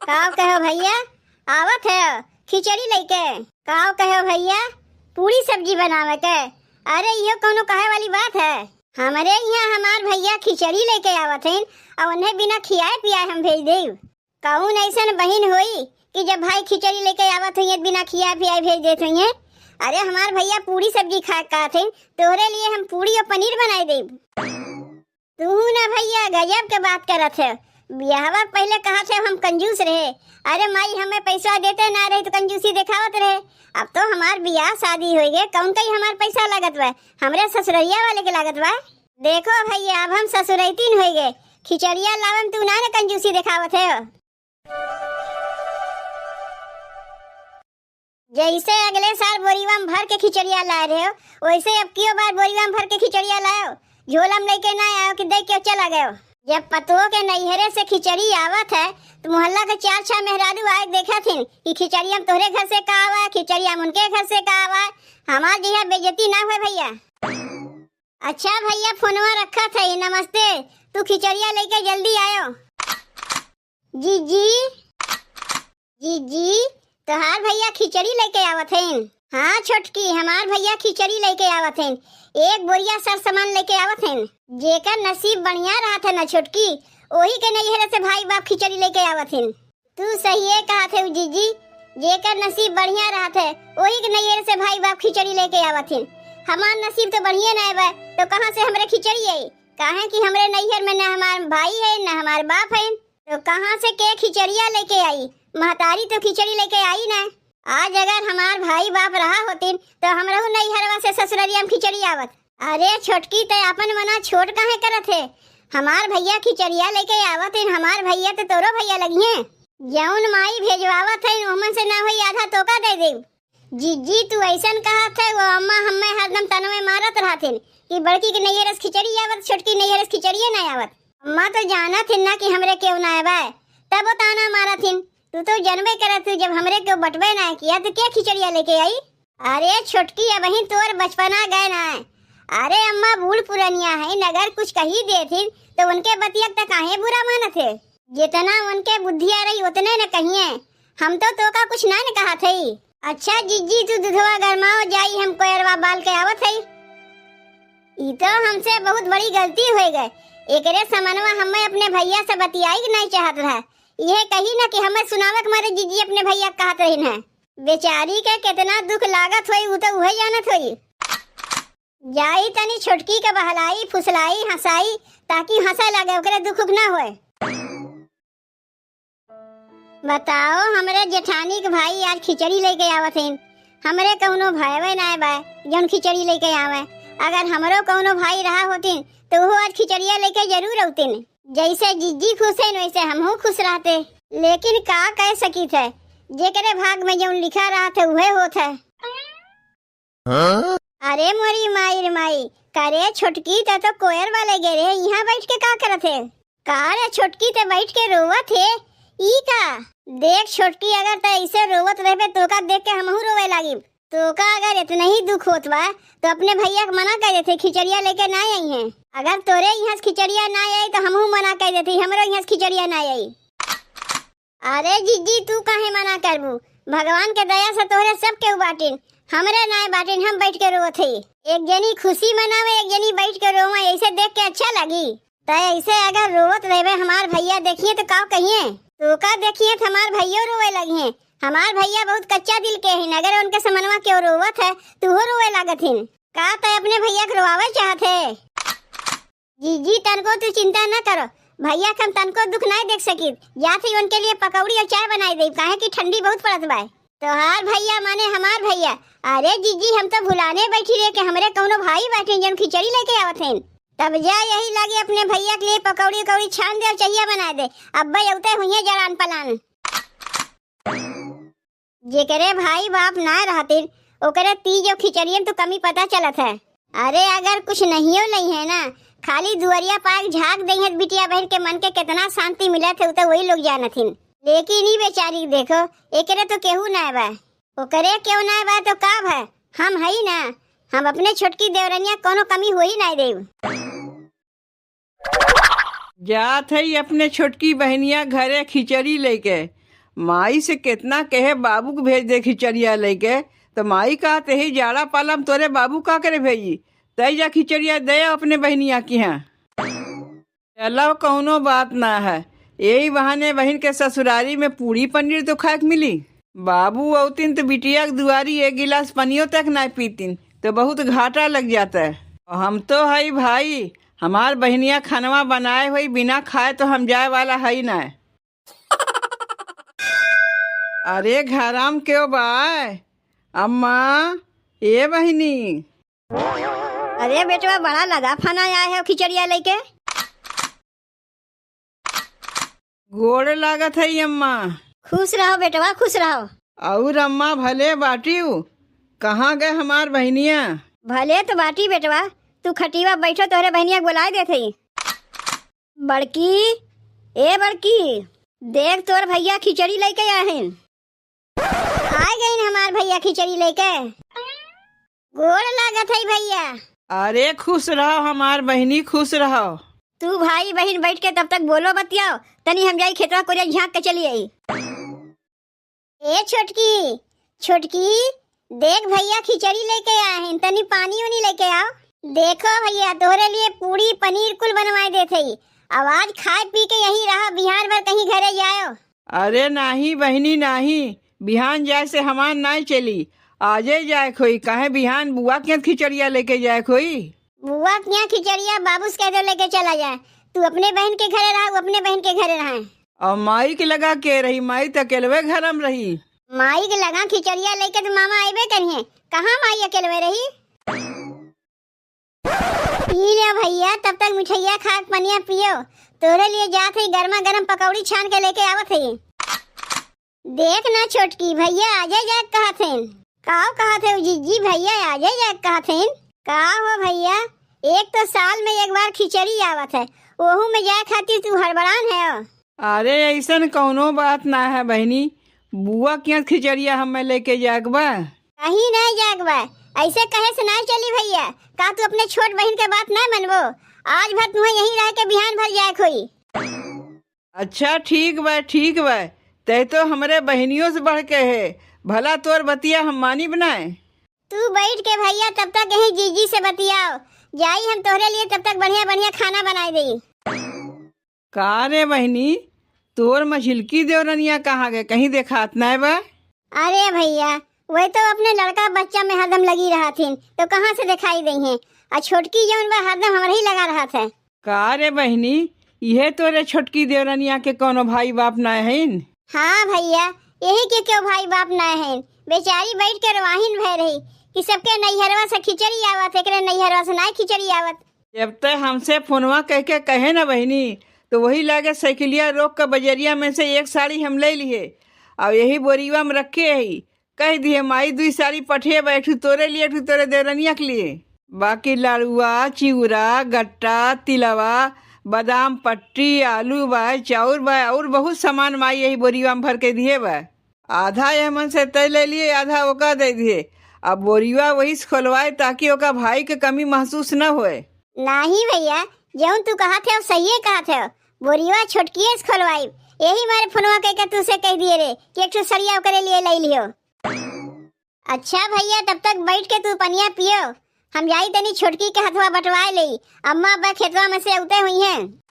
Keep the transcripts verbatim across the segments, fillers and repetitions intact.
काव कहो भइया, आवत है खिचड़ी लइके? काव कहो भइया, पूड़ी सब्जी बनावे के? अरे, इहो कउनो कहे वाली बात है? हमरे इहाँ हमार भइया खिचड़ी लइके आवत हइन, अउर उन्हें बिना खियाए पियाए हम भेज देब। कउन अइसन बहिन होई कि जब भाई खिचड़ी लइके आवत होइहें, बिना खियाए पियाए भेज देत होइहें? अरे, हमार भइया पूड़ी सब्जी खाए कहत हइन, तोहरे लिए हम पूड़ी अउर पनीर बनाए देब। तू ना भइया, गजब के बात करत है। बियाहवा के पहिले कहत है हम कंजूस रहे। अरे माई, हमें पैसा देते ना रही तो कंजूसी देखावत रहे। अब तो हमार बियाह शादी होइ गए, कउन कही हमार पैसा लागत बा? हमरे ससुररिया वाले के लागत बा। देखो भइया, अब हम ससुरैतिन होइ गए, खिचड़िया लावे में तू ना न कंजूसी देखावत है। जइसे अगले साल बोरिवा में भर के खिचड़िया लाए रहे हो, वइसे अब कियो बार बोरिवा में भर के खिचड़िया लायो, झोला में लइके ना आयो कि दे के चला गयो। जब पतोह के नैहरे से खिचड़ी आवत है, तो मोहल्ला के चार छह मेहरारू आए देखत हिन कि खिचड़िया में तोहरे घर से का आवा है, खिचड़िया में उनके घर से का आवा है। हमार जइहा बेइज्जती ना होए भइया। अच्छा भइया, फोनवा रखत है, नमस्ते। तू खिचड़िया लइके जल्दी आयो। जीजी, जीजी, तोहार भइया खिचड़ी लइके आवत हइन। हाँ छोटकी, हमार भइया खिचड़ी लइके आवत हइन। एक बोरिया सर सामान लइके आवत हइन। जेकर नसीब बढ़िया रहत है ना छोटकी, ओही के नैहरे से भाई बाप खिचड़ी लइके आवत हइन। तू सहिए कहत है जीजी, जेकर नसीब बढ़िया रहत है, ओही के नैहरे से भाई बाप खिचड़ी लइके आवत हइन। हमार नसीब तो बढ़िया नाय बा, तो कहाँ से हमरे खिचड़ी आई? काहे कि हमरे नैहर में ना हमार भाई है, ना हमार बाप है, तो कहाँ से के खिचड़िया लइके आई? महतारी तो खिचड़ी लइके आई ना। आज अगर हमार भाई बाप रहा होतिन, तो हमरहू नैहरवा से ससुररिया में खिचड़ी आवत। अरे छोटकी, तै आपन मना छोट काहे करत है? हमार भइया खिचड़िया लइके आवत हैं, हमार भइया तो तोरो भइया लगिहें। जउन माई भेजवावत है, ओमन से ना होई, आधा तोका दे देब। जीजी, तू अइसन कहत है, वो अम्मा हम्मे हरदम तनवे मारत रहथिन कि बड़की के नैहर से खिचड़ी आवत, छोटकी नैहर से खिचड़िए ना आवत। अम्मा तो जानत हिन ना कि हमरे केहू ना आवे, तब वो ताना मारत हिन। तू तो जनबे करत हू, जब हमरे केहू बटबे ना किया, तो के खिचड़िया लइके आई? अरे छोटकी, अबहीं तोर बचपना गए ना। अरे अम्मा बूढ़ पुरनिया है, अगर कुछ कही देथिन, तो उनके बतिया त काहे बुरा मानत है? जितना उनके बुद्धिया रही, उतने न कहिए। हम तो तोका कुछ ना न कहत हई। अच्छा जीजी, तू दुधवा गरमाओ, जाई हम कोयरवा बाल के आवत हई। ई तो हमसे बहुत बड़ी गलती होइ गए। एकरे समनवा हमें अपने भइया से बतियाई के नहीं चाहत रहा। इहे कही ना कि हमें सुनावे के मारे जीजी अपने भइया के कहत रहिन है। बेचारी के कितना दुख लागत होई, उ तो उहे जानत होई। जाई तनी छोटकी के बहलाई, फुसलाई, हंसाई, ताकि हंसे लगे, ओकरे दुख उख ना होए। बताओ, हमरे जेठानी के भाई आज खिचड़ी लइके आवत हइन। हमरे कउनो भाईवे नाय बा, जउन खिचड़ी लइके आवे। अगर हमरो कउनो भाई रहा होतिन, तो वो आज खिचड़िया लइके जरूर अउतिन। जइसे जीजी खुश हइन, वइसे हमहू खुश रहते। लेकिन का कह सकित है, जेकरे भाग में जउन लिखा रहत है, उहे होत है। हाँ? अरे मोरी माई रे माई, का रे छोटकी, ते तो कोयर वाले गे रे, इहाँ बैठ के का करत है? का रे छोटकी, ते बैठ के रोवत है? ई का? देख छोटकी, अगर ते ऐसे रोवत रहबे, तोका देख के हमहू रोवे लागिब। तोका अगर इतना ही दुख होत बा, तो अपने भइया के मना कर देते, खिचड़िया लइके ना आई हैं। अगर तोरे इहाँ से खिचड़िया ना आई, तो हमहू मना कर देते, हमरो इहाँ से खिचड़िया ना आई। अरे जीजी, तू काहे मना करबू? भगवान के दया से तोहरे सब केहू बाटिन, हमरे नाय बाटिन, हम बैठ के रोवत हई। एक जनी खुशी मनावे, एक जनी बैठ के रोवे, ऐसे देख के अच्छा लगी? त ऐसे अगर रोवत रहबे, हमार भइया देखिए तो का कहिए? तोका देखिए तो हमार भइयो रोवे लगिए। हमार भइया बहुत कच्चा दिल के हिन, अगर उनके समनवा केहू रोवत है, तूहो रोवे लागत हिन। का तै अपने भइया के रोवावे चाहत है? जीजी, तनको तू चिंता न करो, भइया के हम तनको दुख नाय देख सकित। जात ही उनके लिए पकौड़ी और चाय बनाई देब, काहे कि ठंडी बहुत पड़त बा। तोहार भइया माने हमार भइया। अरे जीजी, हम तो भुलाने बैठी रहे कि हमरे कउनो भाई बाटे जउन खिचड़ी लइके आवत हैं। तब जा यही लागे अपने भइया के लिए पकौड़ी उकौड़ी छान दे और चहिया बना दे। अब्बे अउते हुइहें जड़ान पलान। जेकरे भाई बाप ना रहतिन, ओकरे तीज और खिचड़ियन तो कमी पता चलत है। अरे अगर कुछ नहियो लइहें ना, खाली दुअरिया पाक झाँक देइहें, बिटिया बहिन के मन के कितना शांति मिलत है, उ तो वही लोग जानत हिन। लेकिन ई बेचारी के देखो, एकरे तो केहू ना बा। ओकरे केहू ना बा तो का भा, हम हई ना, हम अपने छोटकी देवरनिया कउनो कमी होई ना देब। जात हई अपने छोटकी बहनिया घरे खिचड़ी लइके, माई से केतना कहे बाबू के भेज दे खिचड़िया लइके, त माई कहत ही, "जाड़ा पाला में तोरे बाबू का करे भेजी, तै जा खिचड़िया दे अपने बहिनिया किहाँ।" चलो, कउनो बात ना है, यही बहाने बहिन के ससुरारी में पूड़ी पनीर तो खाए के मिली। बाबू अउतिन तो बिटिया के दुआरी एक गिलास पनियो तक ना पीतिन, तो बहुत घाटा लग जाता है। हम तो हई भाई, हमार बहिनिया खनवा बनाए होई, बिना खाए तो हम जाए वाला हई ना। अरे घराम केव बाय? अम्मा, ए बहिनी। अरे बेटवा, बड़ा लदा फना आए हो खिचड़िया लइके। गोड़ लागत है अम्मा। खुश रहो बेटवा, खुश रहो। अउर अम्मा भले बाटिउ, कहाँ गए हमार बहिनिया? भले तो बाटी बेटवा, तू खटिया बैठो, तोहरे बहिनिया के बुलाए देत हई। बड़की, ए बड़की, देख तोर भइया खिचड़ी लइके आए हैं। आ गइन हमार भइया खिचड़ी लइके। गोड़ लागत है भइया। अरे खुश रहो हमार बहिनी, खुश रहो। तू भाई बहिन बैठ के तब तक बोलो बतियाओ, तनी हम जाई खेतवा कोरिया झाँक के चली आई। ए छोटकी, छोटकी, देख भइया खिचड़ी लइके आए हैं, तनी पानी उनी लइके आओ। देखो भइया, तोहरे लिए पूड़ी पनीर कुल बनवाए देत हई। अब आज खाए पी के यहीं रहा, बिहान भर कहीं घरे जायो। अरे नाही बहिनी नाही, बिहान जाए से हमार नाई चली, आजे जाए खोई, काहे बिहान बुआ के खिचड़िया लइके जाए खोई। बुआ के यहाँ खिचड़िया बाबू से कह दो लइके चला जाए। तू अपने बहिन के घरे रहा, वो अपने बहिन के घरे रहे। अउर माई के लगा के रही, माई त अकेलवे घरम रही। माई के लगा खिचड़िया लइके तो मामा अइबे करिहें, कहाँ माई अकेलवे रही? ई ले भइया, तब तक मिठइया खा के पनिया पियो, तोरे लिए जात हई, गर्मा गर्म पकौड़ी छान के लइके आवत हई। देख ना छोटकी, भइया आजे जाए कहत हइन। काव कहत है जिज्जी, भइया आजे जाए कहत हइन? का हो भइया, एक तो साल में एक बार खिचड़ी आवत है, ओहू में जाए खातिर तू हड़बड़ान है। अरे अइसन कउनो बात ना है बहिनी, बुआ के यहाँ खिचड़िया हमें लइके जाए के बा। कहीं नहीं जाए के बा, अइसे कहे से नहीं चली भइया। का तू अपने छोट बहिन के बात नहीं मनबो? आज भर तुहें यहीं रह के बिहान भर जाए के होई। अच्छा ठीक बा, ठीक बा, तै तो हमरे बहिनियों से बढ़ के है, भला तोर बतिया हम मानी बनाए। तू बैठ के भइया तब तक यहीं जीजी से बतियाओ, जाई हम तोहरे लिए तब तक बढ़िया बढ़िया खाना बनाए देई। का रे बहिनी, तोर मझिलकी देवरनिया कहाँ गए, कहीं देखात नाय बा? अरे भइया, वही तो अपने लड़का बच्चा में हरदम लगी रहत हिन, तो कहाँ से देखाई दई हैं? आ छोटकी जौन बा हरदम हमरे ही लगा रहत है। का रे बहिनी, इहे तोरे छोटकी देवरनिया के कौनो भाई बाप ना हइन? हाँ भइया, यही के क्यों भाई बाप ना हइन? बेचारी बैठ के रोवाहिन भय रही कि सबके नैहरवा से खिचड़ी आवत, एकरे नैहरवा से नाय खिचड़ी आवत। जब ते हमसे फोनवा कह के कहे ना बहिनी, तो वही लागे साइकिलिया रोक के बजरिया में से एक साड़ी हम ले लिए, और यही बोरिया में रखे ही। कह दिए, "माई, दुई साड़ी पठिए बा, एक ठू तोरे लिए, एक ठू तोरे देवरनिया के लिए।" बाकी लाड़ुआ, चिउरा, गट्टा, तिलवा, बादाम पट्टी, आलू बा, चाउर बा, और बहुत सामान माई यही बोरिया में भर के दिए बा। आधा यह मन से तय ले लिए, आधा ओका दे दिए। अब बोरिया वही से खोलवाए, ताकि ओका भाई के कमी महसूस न होए। नाही भइया, जौन तू कहत है, सहिए कहत है। बोरिया छोटकिए से खोलवाई, यही मारे फोनवा कह के तू से कह दिए रे कि एक ठो सड़िया ओकरे लिए ले लियो। अच्छा भइया, तब तक बैठ के तू पनिया पियो, हम जाई तनी छोटकी के हथवा बटवाए लेई, अम्मा अब्बा खेतवा में से उते हुई हैं।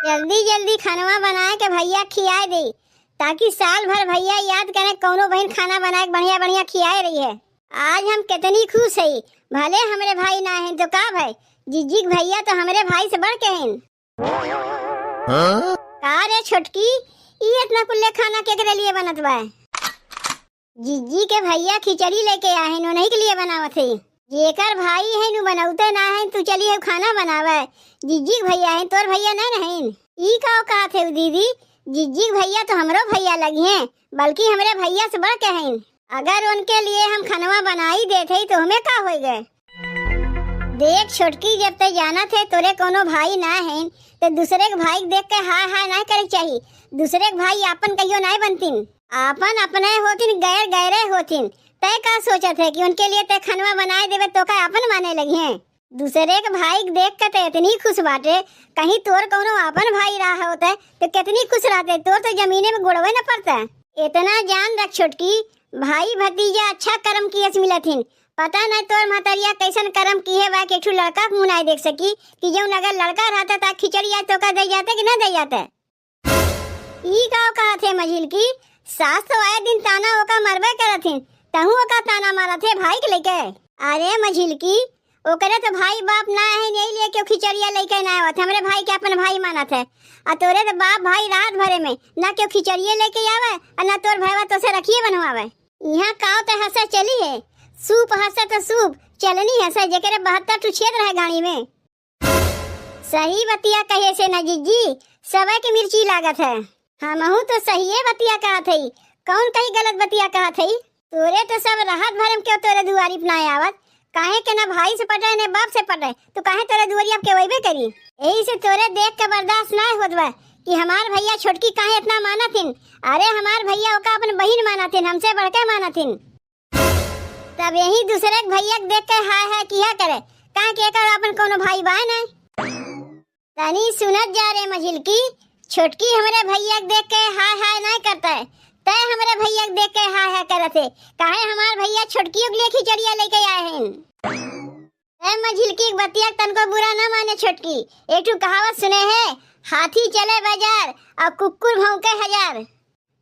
जल्दी जल्दी खानवा बनाए के भइया खियाए दे, ताकि साल भर भइया याद करे, कौनो बहिन खाना बनाए के बढ़िया बढ़िया खियाए रही है। आज हम कितनी खुश है, भले हमरे भाई ना हैं तो का भाई, जिज्जी के भइया तो हमरे भाई से बढ़ के हैं। हाँ? का रे छोटकी, ई इतना कुल्ले खाना केकरे लिए बनत बा? जिज्जी के भइया खिचड़ी लेके आए हैं, उन्हीं के लिए बनावत है। जेकर भाई है नु बनौते ना है, तू चली है खाना बनावे। जिज्जी के भइया है, तोर भइया नहीं नहीं। ई का कहत है दीदी, जिज्जी के भइया तो हमरो भइया लगी हैं, बल्कि हमरे भइया से बढ़ के हैं। अगर उनके लिए हम खनवा बनाई देत हई तो हमें का होई गए? देख छोटकी, जब ते जानत है तोरे कोनो भाई ना है, तो दूसरे के भाई के देख के हाय हाय ना करे के चाही। दूसरे के भाई आपन कहियो ना बनतीन, आपन अपने होतीन, गैर गैरे होतीन। तय का सोचत है कि उनके लिए तय खनवा बनाए देवे तो का आपन माने लगी हैं? दूसरे के भाई के देख के तो इतनी खुश बाटे, कहीं तोर कौनो आपन भाई रहा होते तो कितनी खुश रहते, तोर तो जमीने में गोड़वे न पड़ते। इतना जान रख छोटकी, भाई भतीजा अच्छा कर्म किए से मिलत हिन। पता नहीं तोर महतरिया कैसन कर्म किए बा कि एक ठो लड़का के मुँह नाहीं देख सकी कि जौन अगर लड़का रहता तो खिचड़ी आज तोका दे जाते कि ना दे जाते। ई का कहत हे मझिलकी? सास तो आए दिन ताना ओका मरबे करत हिन, तहूँ ओका ताना मारत हे भाई के लेके। अरे मझिलकी, ओकरे तो भाई बाप ना है, यही लिए क्यों खिचड़िया लेके ना आवत, हमरे भाई के अपन भाई मानत है। आ तोरे तो बाप भाई रात भरे में ना क्यों खिचड़िया लेके आवे, और ना तोर भैया तो से रखिए बनवावे। यहाँ काव ते हंसे चली है, सूप हंसे तो सूप, चलनी हंसे, जेकरे बहत्तर ठो छेद रहे गाड़ी में। सही बतिया कहे से न जिज्जी, सबे के मिर्ची लागत है। हमहू तो सहिए बतिया कहत हई, कौन कही गलत बतिया कहत हई? तोरे तो सब रात भर में क्यों तोरे दुआरी पे ना आवत, काहे के ना भाई से पटे, ने बाप से पटे, तो काहे तोरे दुआरी अब के वैबे करी? यही से तोरे देख के बर्दाश्त ना होत बा कि हमार भैया छोटकी काहे इतना मानत हिन। अरे हमार भैया ओका अपन बहिन मानत हिन, हमसे बढ़ के मानत हिन। तब यही दूसरे के भैया के देख के हाय हाय किया करे, काहे के एकर अपन कोनो भाई बाय नहीं। तनी सुनत जा रे मझिलकी, छोटकी हमरे भैया के देख के हाय हाय नहीं करता है, तय हमरे भैया के देख के हाय हाय करत है। काहे हमार भैया छोटकियों के लिए खिचड़िया लेके आए हैं। ए मझिलकी के बतिया के तनको बुरा ना माने छोटकी, एक ठो कहावत सुने है, हाथी चले बाजार और कुकुर भौंके हजार।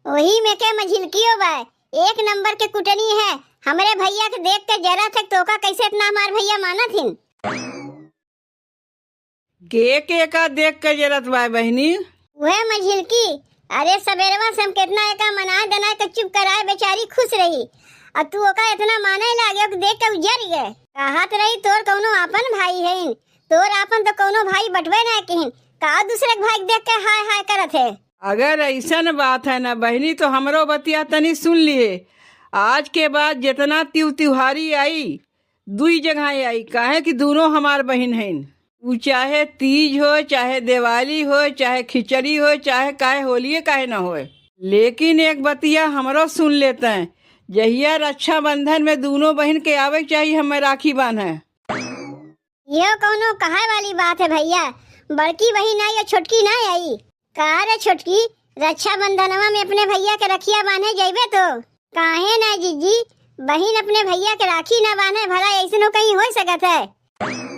वही में के मझिलकियो बा, एक नंबर के कुटनी है। हमरे भैया के देख के जरा तक तोका कैसे इतना हमार भैया मानत हिन। के के का देख के जरत बा बहिनी? वह मझिलकी, अरे सबेरवा से हम कितना एका मनाए दनाए के चुप कराए, बेचारी खुश रही, और तू ओका इतना माने लागे कि देख के उजर गए। कहत रही तोर कौनो आपन भाई है, तोर आपन तो कौनो भाई बटबे ना किहिन, का दूसरे के भाई के देख के हाय हाय करत है? अगर ऐसन बात है ना बहिनी, तो हमरो बतिया तनी सुन लिए। आज के बाद जितना तिउ तिउहारी आई, दुई जगह आई, काहे कि दोनों हमार बहिन हईन। उ चाहे तीज हो, चाहे दिवाली हो, चाहे खिचड़ी हो, चाहे काहे होलिये काहे ना होए, लेकिन एक बतिया हमरो सुन लेते हैं, जहिया रक्षाबंधन में दोनों बहिन के आवे के चाहिए, हमें राखी बांधे। यो कौनो कहे वाली बात है भैया, बड़की बहिन आई और छोटकी ना आई। का रे छोटकी, रक्षाबंधनवा में अपने भैया के रखिया बांधे जइबे तो? काहे ना जिज्जी, बहिन अपने भैया के राखी ना बांधे, भला ऐसनो कहीं हो सकत है?